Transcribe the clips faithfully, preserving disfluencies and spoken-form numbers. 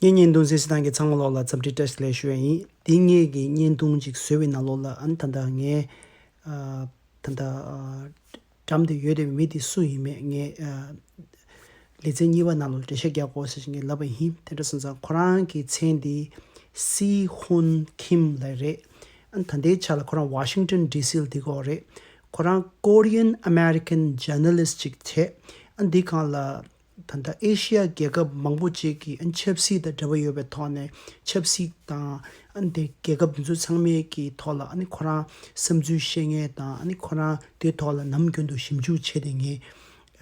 ངའི་བརྙན་ཐུང་གཟིགས་གཟིགས་གནང་མཁན་ཚང་མ་ལོག་ལ་འཚམས་འདྲི་བཀྲ་ཤིས་བདེ་ལེགས་ཞུ་ཡ་ཡིན། འདི་ངེད་ཀྱི་བརྙན་ཐུང་ཅིག་བཟོས་པའི་ནང་ལོགས་ལ་ཨ་ནི་ད་ལྟ་ངའི་ཨ་ད་ལྟ་ཨ་འགྲམ་དུ་ཡོད་པའི་མི་དེ་སུ་ཡིན་མེད་ངས་ཨ་ལེ་ཚན་གཉིས་པ་ནང་ལོགས་འགྲེལ་བཤད་རྒྱག་དགོས་ཟེར་ངས་ལབ་པ་ཡིན། དེ་འདྲ་སོང་ཙང་ཁོ་རང་གི་མཚན་དེ་སི་ཧུན་ཁིམ་ལབ་རེད། ཨ་ནི་ད་ལྟའི་ཆ་ལ་ཁོ་རང་ཝ་ཤིང་ཊོན་ཌི་སི་ལ་བསྡད་ཀྱི་ཡོད་རེད། ཁོ་རང་Korean American journalist་ཅིག་བྱས། ཨ་ནི་འདི་སྒང་ལ་ད་ལྟ་ཨེ་ཤི་ཡ་རྒྱལ་ཁབ་མང་པོ་ཅིག་གི་ཨ་ནི་ཆབ་སྲིད་དང་འབྲེལ་བ་ཡོད་པའི་ཐོག་ནས་ཆབ་སྲིད་དང་ཨ་ནི་དེ་རྒྱལ་ཁབ་འདི་ཚོ་ཚང་མའི་གི་ཐོག་ལ་ཨ་ནི་ཁོ་རང་བསམ་ཚུལ་བཤད་མཁན་དང་ཨ་ནི་ཁོ་རང་དེའི་ཐོག་ལ་ནམ་རྒྱུན་དུ་ཞིབ་འཇུག་བྱས་ཏེ་ངས་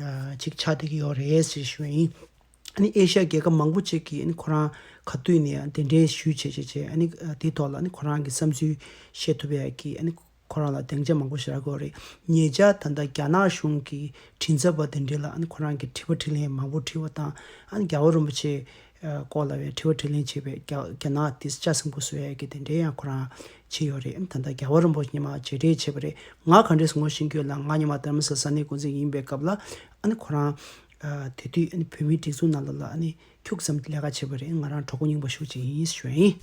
ཨ་ཅིག་ཆགས་བསྡད་ཀྱི་ཡོད་རེད་ཟེར་ཞུ་ཡ་ཡིན། ཨ་ནི་ཨེ་ཤ་ཡ་རྒྱལ་ཁབ་མང་པོ་ཅིག་གིས་ཨ་ནི་ཁོ་རང་ག་དུས་ནས་གདན་འདྲེན་ཞུས་བྱས་བྱས་བྱས་ཨ་ནི་དེའི་ཐོག་ལ་ཨ་ནི་ཁོ་རང་གི་བསམ་ཚུལ་བཤད་ཐུབ་ཡ་གི་ཨ་ནི་ཁོ་རང་ལ་སྡིངས་ཆ་མང་པོ་ཞིག་རག་གི་ཡོད་རེད། ཉེ་ཆར་ད་ལྟ་རྒྱ་ནག་གཞུང་གི་མགྲིན་ཚབ་པ་དེ་འདྲས་ལ་ཨ་ནི་ཁོ་རང་གི་དྲི་བ་དྲིས་ལན་མང་པོ་དྲིས་པ་དང་ཨ་ནི་རྒྱལ་བ་རིན་པོ་ཆེ་སྐོར་ལ་བའི་དྲི་བ་དྲིས་ལན་བྱས་པའི་རྒྱ་རྒྱ་ནག་དེ་ལྕགས་སྲིན་པོ་བཟོ་ཡ་གི་དེ་འདྲས་ཡང་ཁོ་རང་བྱས་ཡོད་རེད། ཨ་ནི་ད་ལྟ་རྒྱལ་བ་རིན་པོ་ཆེ་ཉི་མ་མཇལ་འཕྲད་བྱས་པ་རེད། ང་ག་འདྲས་ངོ་ཤེས་ཀྱི་ཡོད་ལ་ང་ཉི་མ་དྷ་རམ་ས་ལ་ས་གནས་འགོ་འཛིན་ཡིན་པའི་སྐབས་ལ་ཨ་ནི་ཁོ་རང་དེ་དུས་ཨ་ནི་བོད་མིའི་སྒྲིག་འཛུགས་ནང་ལ་ལ་ཨ་ནི་ཁྱུག་ཙམ་ལས་ཀ་བྱས་པ་རེད། ང་རང་གྲོགས་པོ་རྙིང་པ་ཞུ་ཅིག་ཡིན་ཞུ་ཡ་ཡིན།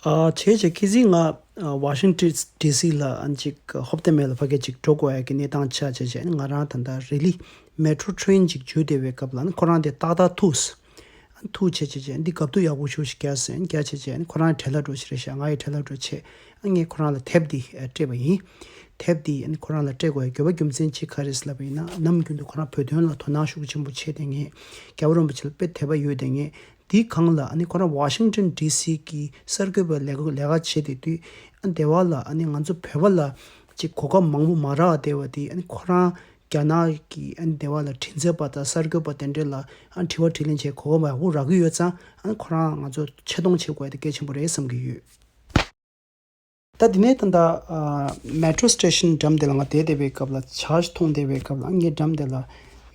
ཨ་བྱས་བྱས་ཁི་ཟིག་ང་ཨ་ཝ་ཤིང་ཊོན་ཌི་སི་ལ་ཨ་ཅིག་ཧོབ་སྟེ་མེད་ལ་ཕ་གི་ཅིག་འགྲོ་དགོས་ཡ་གི་གནས་སྟངས་ཆགས་བྱས་བྱས་ང་རང་ད་ལྟ་རི་ལི་མེ་ཊོ་ཊེ་རེན་ཅིག་འཇུས་བསྡད་པའི་སྐབས་ལ་ཨ་ནི་ཁོ་རང་དེ་ཏག་ཏག་ཐུག་ཨ་ཐུག་བྱས་བྱས་བྱས་འདི་གབ་ཏུ་ཡག་པོ་ཞུ་ཞིག་རྒྱག་ཟེར་རྒྱག་བྱས་བྱས་ཨ་ནི་ཁོ་རང་བྲེལ་ལ་འགྲོ་ཞིག་རེད་ཤག་ང་ཡི་བྲེལ་ལ་འགྲོ་བྱས་ཨ་ངས་ཁོ་རང་ལ་དེབ་འདི་སྤྲད་པ་ཡིན། དེབ་འདི་ཨ་ནི་ཁོ་རང་ལ་སྤྲད་དགོས་ཡ་དགོས་པ་རྒྱུ་མཚན་ཅིག་ག་རེ་ཟེར་ལབ་པ་ཡིན་ན་ནམ་རྒྱུན་དུ་ཁོ་རང་བོད་དོན་ལ་དོ་སྣང་ཤུགས་ཆེན་པོ་བྱས་ཏེ་ངས་རྒྱལ་བ་རིན་པོ་ཆེ་ལ་དཔེ་དད་པ་ཡོད་དེ་ངས། དེའི་སྒང་ལ་ཨ་ནི་ཁོ་རང་ཝ་ཤིང་ཊོན་ཌི་སི་གི་གསར་འགོད་པ་ལས་ཀ་ལས་ཀ་བྱེད་དེ་དུས་ཨ་ནི་སྡེ་བ་ལ་ཨ་ནི་ང་ཚོ་བོད་པ་ལ་ཅིག་གོ་སྐབས་མང་པོ་མ་རག་བསྡད་པ་དེ་ཨ་ནི་ཁོ་རང་རྒྱ་ནག་གི་ཨ་ནི་སྡེ་བ་ལ་མགྲིན་ཚབ་པ་དང་གསར་འགོད་པ་དེ་འདྲས་ལ་ཨ་ནི་དྲི་བ་དྲིས་ལན་བྱེད་གོ་སྐབས་ཡག་པོ་རག་གི་ཡོད་ཙང་ཨ་ནི་ཁོ་རང་ང་ཚོ་ཆེ་མཐོང་བྱེད་དགོས་ཡ་དེ་གལ་ཆེན་པོ་རེད་བསམ་གྱི་ཡོད། ད་དེ་ནས་ད་ལྟ་ཨ་མེ་ཊོ་སི་ཊེ་ཤན་འགྲམ་དེ་ལ་ང་བསྡད་བསྡད་པའི་སྐབས་ལ་ཇཱཇ་མཐོང་བསྡད་པའི་སྐབས་ལ་ངའི་འགྲམ་དེ་ལ་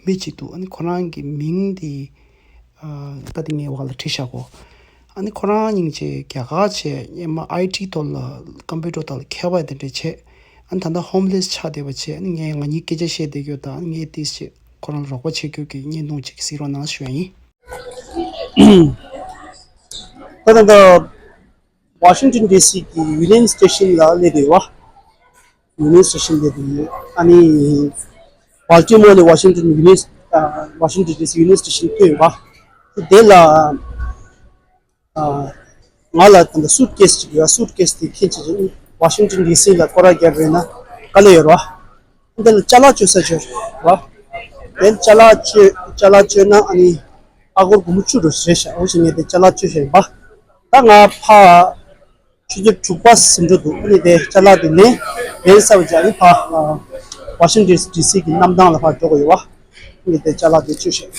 མི་གཅིག་འདུག་ཨ་ནི་ཁོ་རང་གི་མིང་དེ་ཨ་ད་དེ་ངའི་འོག་ལ་བྲིས་བཞག་གོ་ཨ་ནི་ཁོ་རང་སྙིང་རྗེ་རྒྱ་གར་བྱས་སྔོན་མ་ཨའི་ཊི་ཐོག་ལ་ཀམ་པུ་ཊར་ཐོག་ལ་མཁས་པ་དེ་འདྲ་བྱས་ཨ་ནི་ད་ལྟ་ཧོམ་ལེ་སི་ཆགས་བསྡད་པ་བྱས་ཨ་ནི་ངས་ང་གཉིས་སྐད་ཆ་བཤད་བསྡད་རྒྱུ་དང་ཨ་ནི་ངས་ཏིས་བྱས་ཁོ་རང་ལ་རོགས་པ་བྱེད་རྒྱུ་གི་བརྙན་ཐུང་ཅིག་གཟིགས་རོགས་གནང་ཞུ་ཡ་ཡིན། ད་ད་ལྟ། ཝ་ཤིང་ཊོན་ཌི་སི་གི་ཡུ་ནི་ཡན་སི་ཊེ་ཤན་ལ་སླེབས་བསྡད་ཡོད། ཡུ་ནི་ཡན་སི་ཊེ་ཤན་སླེབས་བསྡད་ཡོད། ཨ་ནི་བལ་ཊི་མོར་ནས་ཝ་ཤིང་ཊོན་ཡུ་ནི་ཡན་སི་ཨ་ཝ་ཤིང་ཊོན་ཌི་སི་ཡུ་ནི་ཡན་སི་ཊེ་ཤན་ཐོན་ཡོད་པ། དེ་ལ་ཨ་ང་ལ་ད་ལྟ་སུཊ་ཀེ་སི་ཅིག་ཡོད། སུཊ་ཀེ་སི་དེ་འཁྱེར་བྱས་ཝ་ཤིང་ཊོན་ཌི་སི་ལ་སྐོར་ར་རྒྱག་པ་ཡིན་ན་དཀའ་ལས་ཡོད་རེད་བ། འདི་ལ་ཅ་ལག་སྤྱོད་ས་སྤྱོད་རེད་བ། དེ་ཅ་ལག་སྤྱོད་ཅ་ལག་སྤྱོད་ན་ཨ་ནི་ཨ་སྒོར་སྒོར་མོ་བཅུ་འགྲོ་ཞེས་བྱ་འོ་ཞེས་ངས་དེ་ཅ་ལག་སྤྱོད་བཞིན་པ། ད་ང་ཕ་ཆུ་ཚོད་དྲུག་པ་ཟིན་འགྲོ་འདུག་ཨ་ནི་དེ་ཅ་ལག་དེ་ལེན་ལེན་ས་བ་ཅ་ཨ་ནི་ཕ་ཝ་ཤིང་ཊོན་ཌི་སི་གི་གནམ་ཐང་ལ་ཕར་འགྲོ་དགོས་ཡོད་བ། ཨ་ནི་དེ་ཅ་ལག་དེ་སྤྱོད་བཞིན།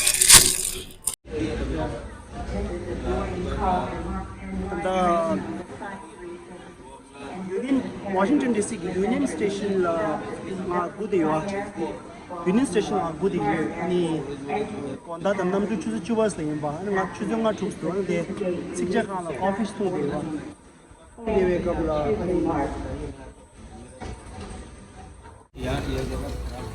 ཡུ་ནི་ཡན་ཝ་ཤིང་ཊོན་ཌི་སི་གི་ཡུ་ནི་ཡན་སི་ཊེ་ཤན་ལ་ང་སྒུག་བསྡད་ཡོད། ཡུ་ནི་ཡན་སི་ཊེ་ཤན་ལ་སྒུག་བསྡད་ཡོད། ཨ་ནི་དགོང་དག་དང་གནམ་གྲུ་ཆུ་ཚོད་བཅུ་པ་ཙམ་ཡིན་པ། ཨ་ནི་ང་ཆུ་ཚོད་ལྔ་དྲུག་ཙམ་འདུག་ཨ་ནི་དེ་ཚིག་ཇ་ཁང་ལ་ཀོ་ཕི་འཐུང་བསྡད་ཡོད། འཐུང་བསྡད་པའི་སྐབས་ལ་ཨ་ནི། यार, ये जगह खराब है।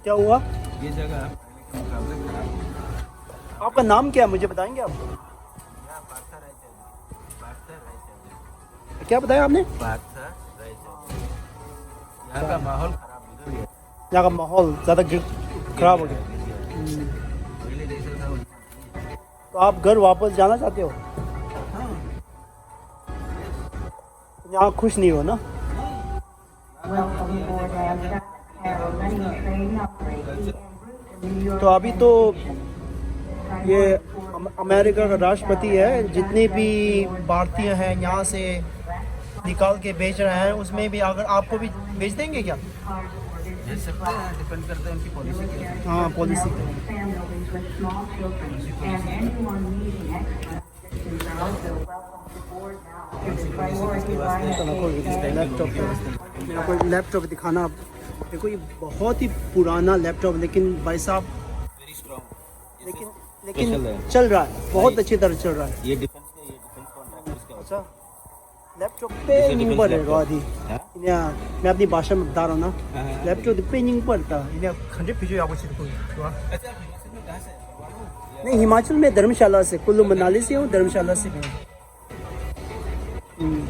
क्या हुआ? ये जगह पहले के मुकाबले खराब है। आपका नाम क्या है? मुझे बताएंगे आप? यहाँ पार्थ राय चौधरी। पार्थ राय चौधरी। क्या बताया आपने? पार्थ राय चौधरी। यहाँ का माहौल खराब, उधर ही है। यहाँ का माहौल ज़्यादा गिर-, खराब हो गया। गिर गया। हम्म। पहले जैसा था, वैसा नहीं है। तो आप घर वापस जाना चाहते हो? हाँ। यहाँ खुश नहीं हो ना? तो अभी तो ये अम-, अमेरिका का राष्ट्रपति है, जितने भी भारतीय हैं यहाँ से निकाल के भेज रहे हैं, उसमें भी अगर आपको भी भेज देंगे क्या? भेज सकते हैं, डिपेंड करता है उनकी पॉलिसी क्या है। हाँ, पॉलिसी। लैपटॉप है, लैपटॉप दिखाना। देखो, ये बहुत ही पुराना लैपटॉप, लेकिन भाई साहब, लेकिन, लेकिन चल रहा है, बहुत अच्छी तरह चल रहा है। ये डिफेंस का, ये डिफेंस कॉन्ट्रैक्टर्स का होता है। अच्छा। लैपटॉप पे नहीं ऊपर है, रोधी। हाँ? इन्हें मैं अपनी भाषा में बता रहा हूँ ना। हाँ, हाँ। लैपटॉप पे नहीं ऊपर था। इन्हें खंडे पिजो या कुछ तो हुआ। नहीं, हिमाचल में धर्मशाला से, कुल्लू मनाली से हूँ, धर्मशाला से भी हूँ। हम्म।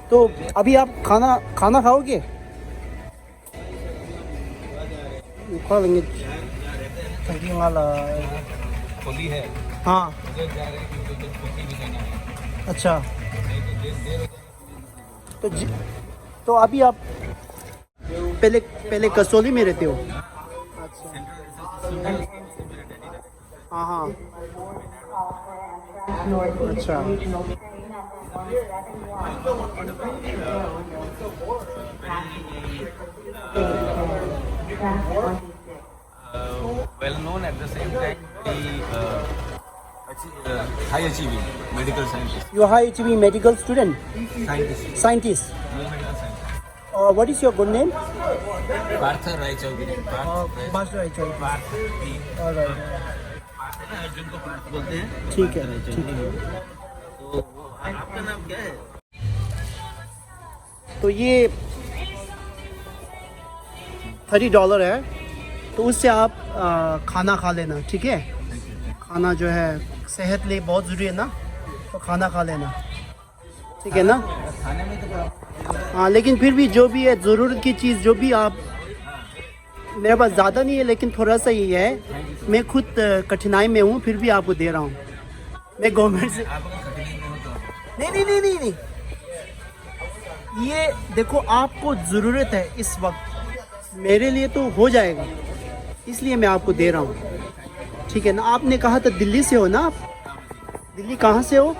तो अभी आप खाना, खाना खाओगे? खा लेंगे। थैंक यू, वाला। खोली है। हाँ। उधर जा रहे हैं, क्योंकि उधर खोली भी जाना है। अच्छा। नहीं तो देर, देर हो जाएगी। तो जी, तो अभी आप पहले, पहले कसौली में रहते हो? अच्छा। हाँ, हाँ। अच्छा। Uh, well known at the same time, the, uh, achie- uh, high achieving medical scientist. You're high achieving medical student? Scientist. Scientist. Medical scientist. Uh, what is your good name? Partha Rai Chaudhary. Partha Uh, Rai Partha Rai Chaudhary. Partha. All right. Partha है ना, अर्जुन को पार्थ बोलते हैं। ठीक है, पार्थ rai ठीक है। Chaudhary। तो वो, आपका नाम क्या है? तो ये थर्टी डॉलर है, तो उससे आप, आ, खाना खा लेना, ठीक है? खाना जो है सेहत लिए बहुत ज़रूरी है ना, तो खाना खा लेना, ठीक है ना? हाँ, लेकिन फिर भी जो भी है, ज़रूरत की चीज़ जो भी आप, मेरे पास ज़्यादा नहीं है, लेकिन थोड़ा सा ही है। मैं खुद, अ, कठिनाई में हूँ, फिर भी आपको दे रहा हूँ। मैं गवर्नमेंट से नहीं, नहीं, नहीं, नहीं, नहीं। ये देखो, आपको ज़रूरत है इस वक्त, मेरे लिए तो हो जाएगा, इसलिए मैं आपको दे रहा हूँ, ठीक है ना? आपने कहा था दिल्ली से हो ना आप? दिल्ली कहाँ से हो?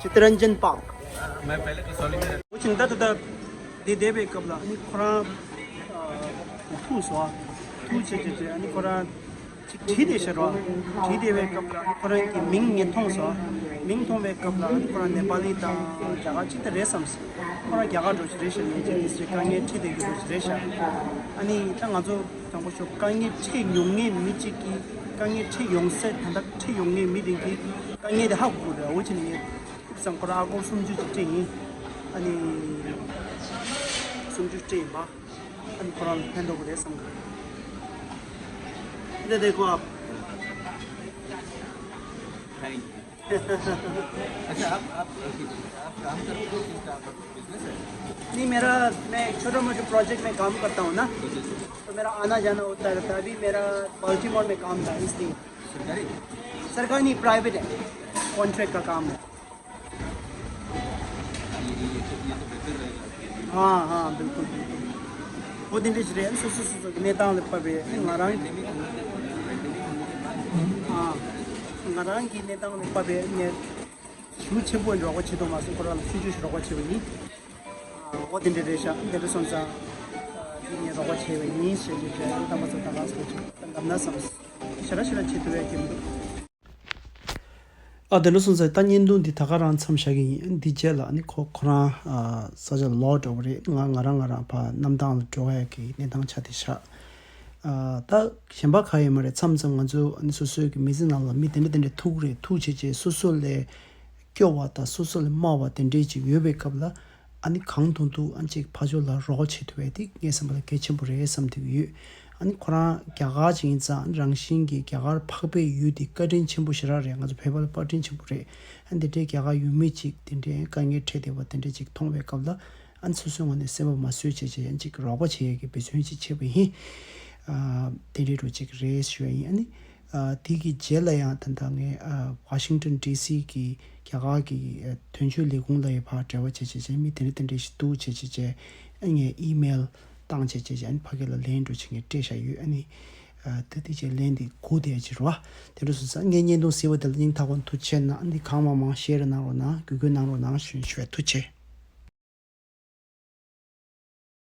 चितरंजन पार्क। मैं पहले कसौली में रहता हूँ। འདི་བསྡད་པའི་སྐབས་ལ་ཨ་ནི་ཁོ་རང་ཐུག་སོང་། ཐུག་བྱས་བྱས་བྱས་ཨ་ནི་ཁོ་རང་ཅིག་བྲིས་བསྡད་ཤག་རོ། བྲིས་བསྡད་པའི་སྐབས་ལ་ཁོ་རང་གི་མིང་ངས་མཐོང་སོང་། མིང་མཐོང་བའི་སྐབས་ལ་ཁོ་རང་ནེ་པ་ལི་དང་རྒྱ་གར་གཅིག་ད་རེད་བསམ་སོང་། ཁོ་རང་རྒྱ་གར་འགྲོ་ཞིག་རེད་ཤག་ངས་ཅིག་དེ་ཚོའི་དཀའ་ངལ་འཕྲད་བསྡད་ཀྱི་འགྲོ་ཞིག་རེད་ཤག་ཨ་ནི་ད་ང་ཚོ་དང་པོ་ཞོག་དཀའ་ངལ་འཕྲད་མྱོང་མཁན་མི་གཅིག་གིས་དཀའ་ངལ་འཕྲད་ཡོང་སྲིད། ད་ལྟ་འཕྲད་ཡོང་མཁན་མི་དེ་གིས་དཀའ་ངལ་དེ་ཧ་གོ་དགོས་རེད། འོ་ཅི་ནས་ངས་ཁུག་ཙང་ཁོ་རང་ཨ་སྒོར་སུམ་ཅུ་ཅིག་སྤྲད་ཡིན། ཨ་ནི་སུམ་ཅུ་སྤྲད་ཡིན་པ། ཨ་ནི་ཁོ་རང་ལ་ཕན་ཐོགས་པ་རེད་བསམ་གི། འདི་དེ་ཁོ་ཨ། Thank you. अच्छा, आप, आप, आप काम करते हो, किस काम पर, बिजनेस है? नहीं, मेरा, मैं एक छोटा मोटा प्रोजेक्ट में काम करता हूँ ना, तो मेरा आना जाना होता रहता है। अभी मेरा बाल्टीमोर में काम था, इसलिए। सरकारी? सरकारी नहीं, प्राइवेट है, कॉन्ट्रैक्ट का काम है। ये, ये, ये तो, ये तो बेहतर रहेगा आपके लिए। हाँ, हाँ, बिल्कुल, बिल्कुल। འོ་དེ་འདྲ་ཞིག་རེད། སོ་སོ་སོ་སོ་གི་གནས་སྟངས་ལ་བབས་པའི་ང་རང་གི། ཨ། ང་རང་གི་གནས་སྟངས་ལ་བབས་པའི་ངས་ཤུགས་ཆེན་པོ་རོགས་པ་བྱེད་ཐུབ་མ་སོང་། ཁོ་རང་ལ་སུམ་ཅུ་ཞིག་རོགས་པ་བྱས་པ་ཡིན། ཨ། འོ་དེ་འདྲ་རེད་ཤག་དེ་འདྲ་སོང་ཙང་། ཨ། འདི་ངས་རོགས་པ་བྱས་པ་ཡིན་ཞེས་ཀྱི་བཤད། རྟག་པར་སོ་ད་ག་སོ་ཅིག་ད་འདམ་ན་བསམ། ཞེ་དྲག་ཞེ་དྲག་བྱེད་ཐུབ་ཡ་གི་མི་འདུག་ཨ། དེ་འདྲ་སོང་ཙང་ད་བརྙན་ཐུང་འདི་ད་ག་རང་མཚམས་བཞག་གི་ཡིན། འདི་རྗེས་ལ་ཨ་ནི་ཁོ་ཁོ་རང་ཨ་ས་ཆ་ལ་ལོག་འགྲོ་གི་རེད། ང་ང་རང་ང་རང་ཕར་གནམ་ཐང་ལ་འགྲོ་ཡ་གི་གནས་སྟངས་ཆགས་བསྡད་ཤག་ཨ། ད་གཞན་པ་གང་ཡང་མ་རེད། མཚམས་མཚམས་ང་ཚོ་ཨ་ནི་སོ་སོའི་གི་མི་ཚེ་ནང་ལ་མི་དེ་འདྲ་དེ་འདྲ་ཐུག་རེད། ཐུག་བྱས་བྱས་སོ་སོ་ལས་སྐྱོ་བ་དང་སོ་སོ་ལས་དམའ་བ་དེ་འདྲས་ཅིག་ཡོད་པའི་སྐབས་ལ། ཨ་ནི་གང་ཐུབ་ཐུབ་ཨ་ནི་ཅིག་ཕར་ཕྱོགས་ལ་རོགས་བྱེད་ཐུབ་པ་དེ་ངའི་བསམ་པ་ལ་གལ་ཆེན་པོ་རེད་བསམ་བསྡད་ཀྱི་ཡོད། ཨ་ནི་ཁོ་རང་རྒྱ་གར་ཅིག་ཡིན་ཙང་རང་བཞིན་གྱིས་རྒྱ་གར་འཕགས་པའི་ཡུལ་དེ་བཀའ་དྲིན་ཆེན་པོ་ཞེ་དྲག་རེད། ང་ཚོ་བོད་པ་ལ་བཀའ་དྲིན་ཆེན་པོ་རེད། ཨ་ནི་དེ་འདྲའི་རྒྱ་གར་ཡུལ་མི་ཅིག་དེ་འདྲའི་དཀའ་ངལ་འཕྲད་བསྡད་པ་དེ་འདྲ་ཅིག་མཐོང་བའི་སྐབས་ལ། ཨ་ནི་སོ་སོའི་ངོས་ནས་སེམས་པ་མ་བཟོད་བྱས་བྱས་ཨ་ནི་ཅིག་རོགས་པ་བྱེད་ཡས་ཀྱི་འབད་བརྩོན་ཅིག་བྱས་པ་ཡིན། ཨ། དེ་འདྲའི་འདྲ་ཅིག་རེད་ཞུ་ཡ་ཡིན། ཨ་ནི། ཨ། དེ་གི་རྗེས་ལ་ཡང་ད་ལྟ་ངས་ཨ་ཝ་ཤིང་ཏོན་ཌི་སི་གི་རྒྱ་གར་གི་ཨ་དོན་གཅོད་ལས་ཁུངས་ལ་ཡང་ཕར་འབྲེལ་བ་བྱས་བྱས་བྱས་མི་དེ་འདྲ་དེ་འདྲ་ཞིག་འདུག་བྱས་བྱས་བྱས། ཨ། ངས་ཨི་མེལ་བཏང་བྱས་བྱས་བྱས། ཨ་ནི་ཕ་གི་ལ་ལན་འདྲ་བྱས་ངས་སྤྲད་བཞག་ཡོད། ཨ་ནི། ཨ། ད་དེ་རྗེས་ལན་དེ་སྒུག་བསྡད་ཡ་ཅིག་རེད་བ། དེ་འདྲ་སོང་ཙང་ངའི་བརྙན་ཐུང་གཟིགས་པ་དེ་ལ་སྙིང་ཐག་པ་ནས་ཐུགས་རྗེ་ཆེ་གནང་། ཨ་ནི་གང་མང་མང་ཤེར་གནང་རོགས་གནང་། བརྒྱུད་སྐུལ་གནང་རོགས་གནང་ཞུ་ཞུ་བའི་ཐུགས་རྗེ་ཆེ།